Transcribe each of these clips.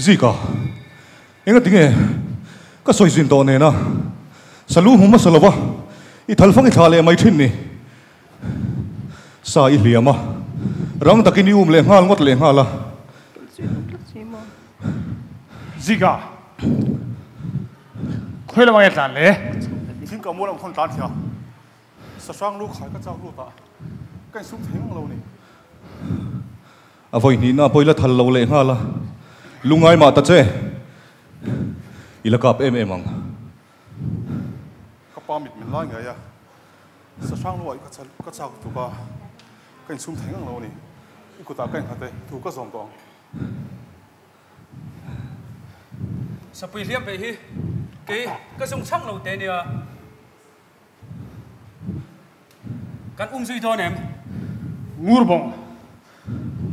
Zika, enga tinge ka sawi zin tawh nena salu hmu hmasa lova i thalfang i thlah leh mai thin ni. Sa i hliam a, rang takin i um leh nghal ngawt leh nghal a. Zika, khawi lamah nge tlan le? Thing ka mual ang khawn tlan thia. Sahrang lu khai ka chak lut a, ka insum thei ngang lo ni. A vawi hnihna pawh i la thal lo leh nghal a, lungngai mah ta che, i la kap em em ang. Ka pa mit min lai ngei a, sahrang lu ah ka chak lutuk a, ka insum thei ngang lo a ni. I kutah ka innghat e, thu ka zawm tawh ang. Sapui hliam peih hi kei ka zung chhang lo teh nia. Kan um zui dawn em? Ngur bawng,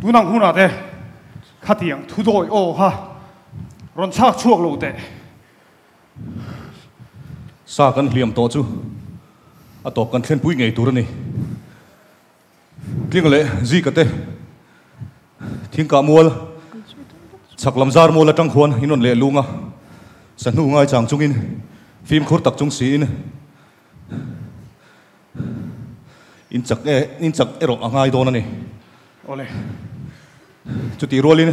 tunang hunah te khatiang thu dawi aw kha rawn chhak chhuak lo teh. Sa kan hliam tawh chu a tawp kan thlenpui ngei tur a ni. Tling leh Zika te thingkah mual chhak lam zar mual atang khuan in rawn leh lung a, sahnu ngai chang chungin fimkhur tak chung siin in chak e in chak erawh a ngai dawn a ni. Awle. Chutih rualin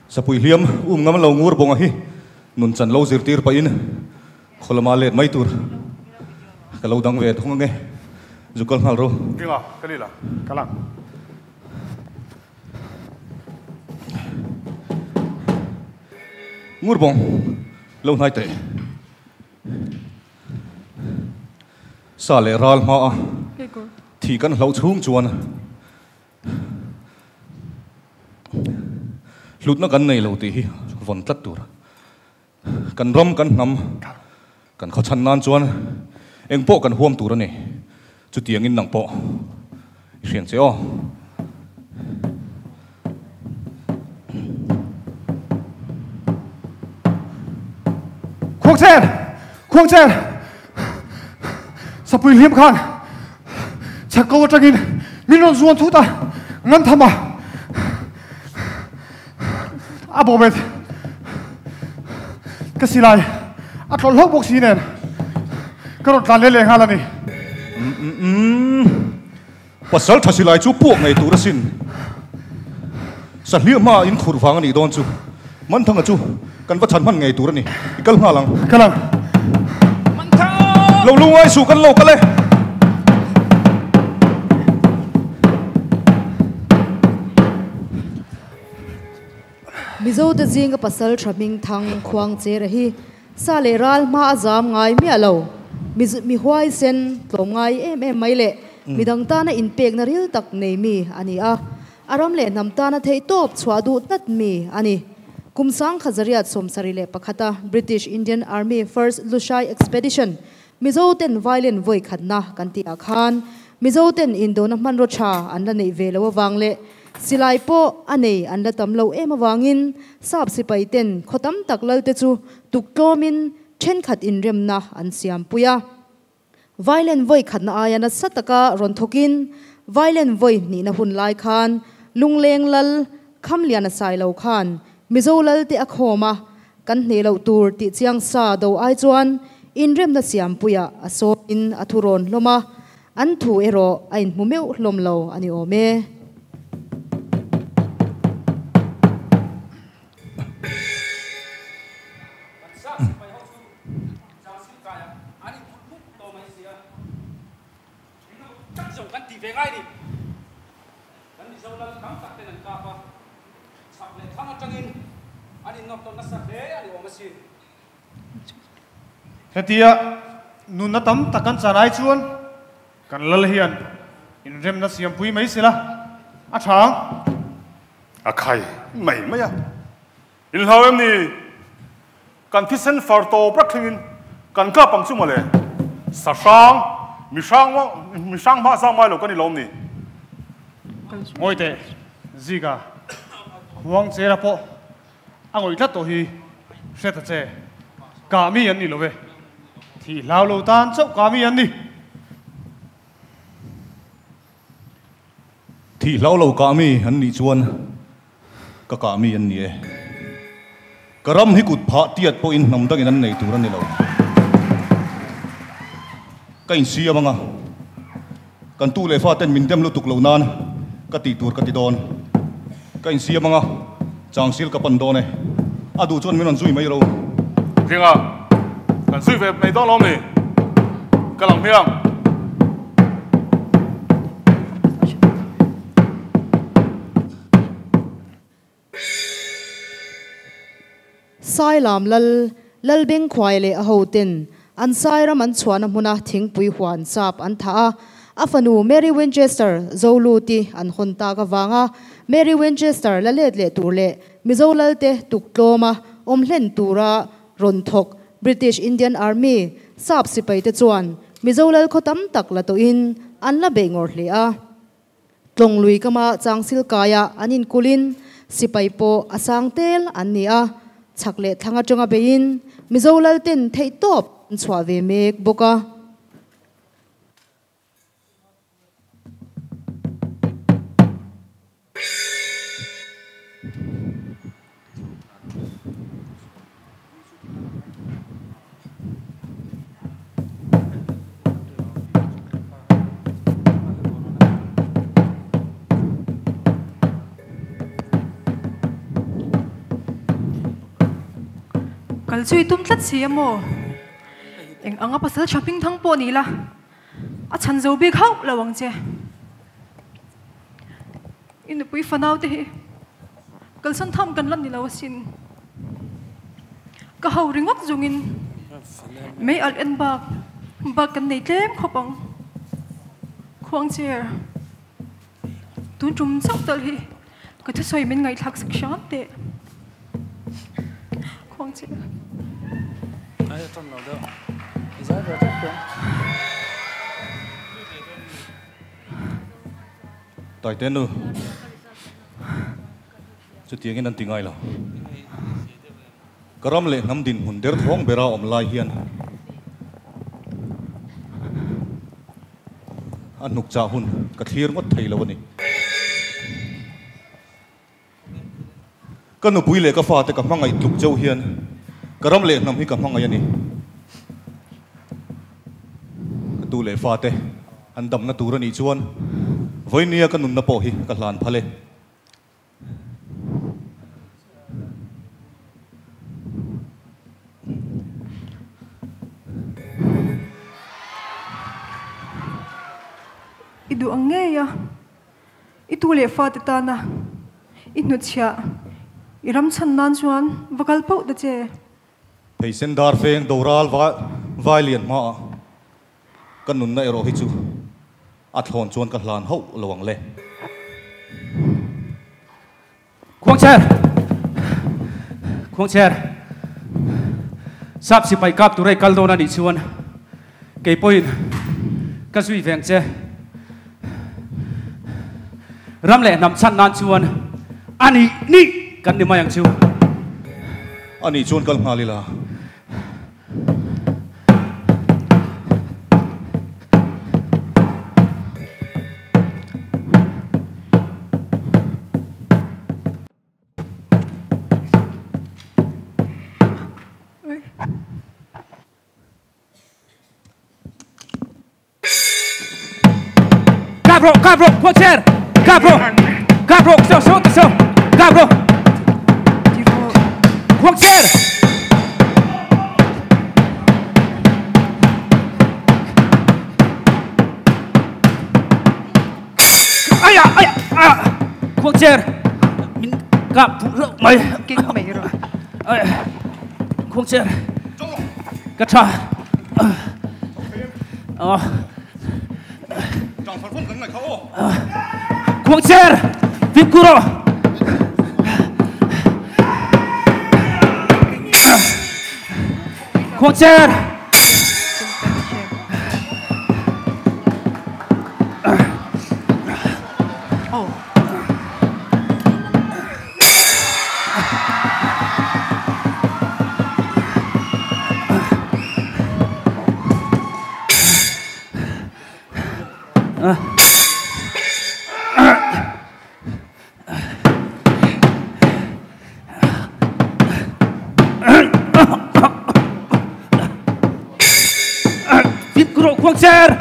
sapui hliam um ngam lo ngur bawnga hi nun chan lo zirtir pahin Khaw lama let mai tur ka lo dang ve thung ange, zu kal nghal ro. Ringa, ka ni la. Ka lang. Ngur bawng, lo hnai teh. Sa leh ral hma a thih kan hlauh chhung chuan hlutna kan nei lo tih hi vawn tlat tur. Kan ram kan hnam kan khawchhan nan chuan eng pawh kan huam tur a ni. Chutiangin nang pawh i hriang che aw. Khuangcher! Khuangcher! Sapui hliam khan chhak ko atangin min rawn zuan thut a, ngan tham a. A bawmet ka silai a tlawlh hlauh bawk si nen ka rawn tlan leh leh nghal a ni. Umm pasal tha silai chu puak ngei tur asin. Sahliah hma in khurh vang a nih dawn chu. Manthanga chu kan va chhan hman ngei tur a ni. I kal nghal ang. Kal ang. Manthang! Lo lungai suh kan lo kal e. Mizote zinga pasal tha hming thang khuang chera hi sa leh ral hma a zam ngai miah lo. Mi huaisen tlawm ngai em em mai leh midang tana inpekna ril tak nei mi a ni a. A ram leh hnam tana theihtawp chhuah duh tlat mi a ni. Kum sangkha 81 a British Indian Army First Lushai Expedition Mizo ten violin vawi khatna kan tih ah khan Mizo ten indona hmanraw tha an la neih ve lo avang leh silai pawh a nei an la tam lo em avangin sap sipai ten khaw tam tak lal te chu tuk tlawmin thenkhat inremna an siam pui a. Violin vawi khatna aia nasa taka rawn thawkin violin vawi hnihna hun lai khan Lungleng lal Khamliana Sailo khan Mizo lal te a khawm a, Kan hneh loh tur tih chiang sa do ai chuan inremna siampuiah a sawmin a thu rawn hlawm a, an thu erawh a inhmu meuh hlawm lo a ni awm e. Kan sap sipai ho chu Changsil kaiah an inthulh mup tawh mai sia. Engemaw tak zawng kan tih ve ngai ni. Kan Mizo lal tam tak ten an kap a, chhak leh thlang atangin an innawr tawn nasa hle a ni awm asin. Hetia nunna tam tak kan chan ai chuan kan lal hian inremna siampui mai sela a tha ang. A khai mai mai a, inhlau em ni? Kan thisen far tawp rak thlengin kan kap ang chu mawle. Sa hrang, mi hrang mi hrang hma zang mai lo kan ni lawm ni. Ngawi teh, Zika, khuang chera pawh a ngawih tlat tawh hi hre ta che. Kah mi an ni lo ve. Thih hlau lo tan chauh kah mi an ni. Thih hlau lo kah mi an nih chuan ka kah mi an ni e. Ka ram hi kut phah tiat pawhin hnam dangin an nei tur a ni lo. Ka insiam anga, kan tu leh faten min dem lutuk lo nan ka tih tur ka ti dawn. Ka insiam anga, changsil ka pan dawn e. A duh chuan min rawn zui mai ro. Tlinga, kan zui ve mai dawn lo mi? Ka lang hmiang. Sailam Lal, Lalbengkhuai leh a hoten an Sairam an chhuahna hmuna thingpui huan sap an thah a, a fanu Mary Winchester Zoluti an hawn tak avanga Mary Winchester la let leh tur leh Mizo Lalte tuktlawma awm hlen tura rawn thawk British Indian Army sap sipaite chuan Mizo Lal khaw tam tak la tawhin an la beih ngawr hle a. Tlawng lui kama changsil kaia an inkulhin sipai pawh a sang tel an ni a, chhak leh thlang atanga beiin Mizo Lalten theihtawp an chhuah ve mek bawk a. Kal chu i tum tlat si a maw? Eng anga pasal tha hming thang pawh ni la, a chhan zo bik hauh lo ang che. I nupui fanau te hi kalsan tham kan la ni lo asin. Ka ho ringawt zungin mei alh en bak bak kan nei tlem khawp ang. Khuang chair tun tum chauh talh hi ka thusawi min ngaihthlak sak hram teh. Khuang chair. Taite nu, chutiangin an ti ngai lo. Ka ram leh hnam dinhmun derthawng bera awm lai hian a hnuk chah hun ka thlir ngawt thei lo a ni. Ka nupui leh ka fate ka hmangaih tluk chauh hian ka ram leh hnam hi ka hmangaih a ni. Ka tu leh fate an damna tur a nih chuan vawinia ka nunna pawh hi ka hlan phal e. I duh ang ngei a. I tu leh fate tana i hnutchhiah i ram chhan nan chuan va kal pauh ta che. Pheisen dar feng doral vai lian hmaah ka nunna erawh hi chu a thlawn chuan ka hlan hauh lo ang le. Khuangcher! Khuangcher! Sap sipai kap tura i kal dawn a nih chuan kei pawhin ka zui veng che. Ram leh hnam chhan nan chuan a nih nih kan ni mai ang chu. A nih chuan kal nghal ila. Kap rawh, kap rawh, khuacher! Kap rawh, kap rawh, saw, saw, saw, kap rawh! Khuangcher! Aya, aya, ah! Khuangcher! Min kap duh loh mai. Keng mai rawh. Khuangcher! Ka tha. Ah. Khuangcher! Fimkhur rawh! Khuangcher! Khuangcher!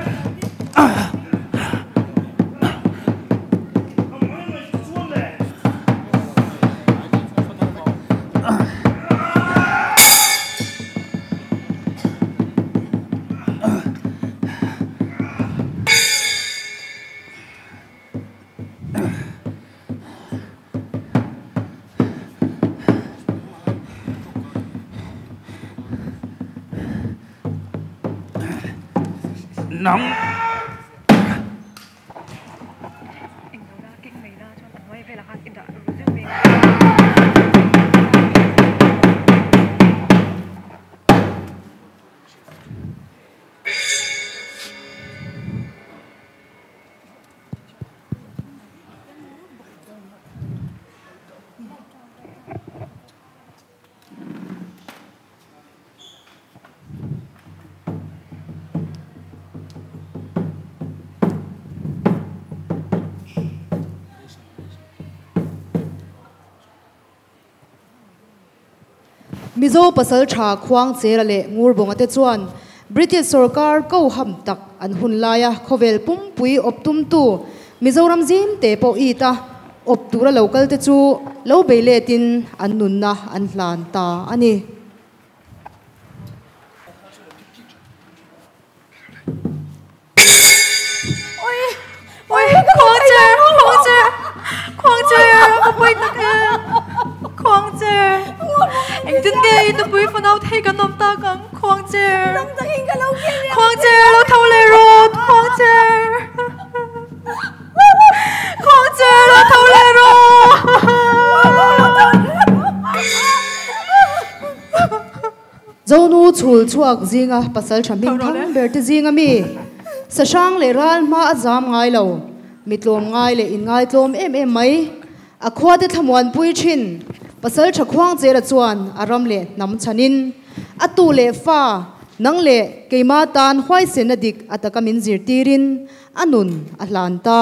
Nang. Mizo pasaltha Khuangchera leh Ngurbawnga te chuan British sorkar ko ham tak an hun laia khawvel pumpui awp tumtu Mizoram zim te pawh it a awp tura lo kal te chu lo bei letin an nunna an hlan ta a ni. Oi, Khuangcher, Khuangcher, Khuangcher, ka pawi tak e. Khuangcher, engtin nge i nupui fanau thei kan awm tak ang, Khuangcher. Khuangcher, lo tho leh rawt, Khuangcher. Khuangcher, lo tho leh rawt. Zonu chhul chhuak zinga pasal tha hming thang ber te zinga mi Sahrang leh ral hma a zam ngai lo, mi tlawm ngai leh in ngai tlawm em em mai. A khua te thlamuan pui thin pasal tha Khuangchera chuan a ram leh hnam chhanin a tu leh fa nang leh keima tan huaisen a dik a taka min zirtirin a nun a hlan ta.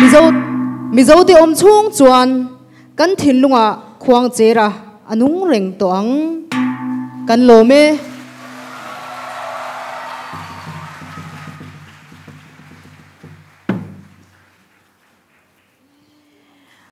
Mizo Mizo te awm chhung chuan kan thinlungah Khuangchera a nung reng tawh ang. Kan lawm e.